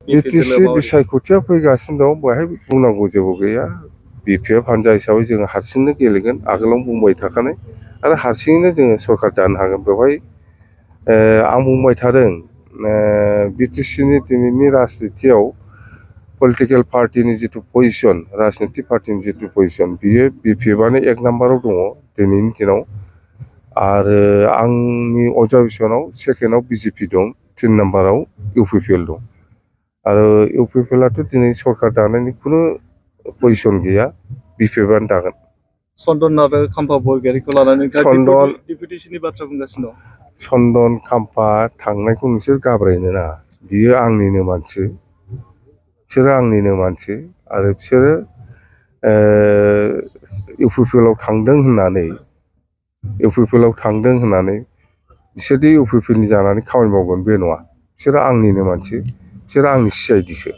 BTC बिसायख'थिया फैगासिनो दं बेवहाय बुंनांगौ जेबो गैया बिपिएफ हानजा हिसाबै जोङो हारसिंनो गेलेगोन आगोलावनो बुंबाय थाखानाय आरो हारसिङैनो जोङो सरकार दानो हागोन बेवहाय आं बुंबाय थादों बिटिसिनि दिनैनि राजनितियाव पलिटिकेल पार्टिनि जिथु पजिशन राजनितिक पार्टिनि जिथु पजिशन बियो बिपिएफआनो एक नाम्बाराव दङ दिनैनि दिनाव आरो आंनि अबजारभेसनाव सेकेन्डआव बिजेपि दं 3 नाम्बाराव इउपिपिएल दं आरो इउपिपिएलआथ' दिनै सरकार दानायनि खुनु पजिशन गैया बिपिएफआनो दागोन चन्दन आरो खाम्फा बरगयारिखौ लानानै डिपुटेसननि बाथ्रा बुंगासिनो दं चन्दन खाम्फा थांनायखौ नोंसोर गाब्रायनो नाङा बियो आंनिनो मानसि बिसोरो आंनिनो मानसि आरो बिसोरो इउपिपिएलआव थांदों होननानै बिसोरदि इउपिपिएलनि जानानै खामानि मावगोन बे नङा बिसोरो आंनिनो मानसि बिसोरो आंनि सिआइडिसो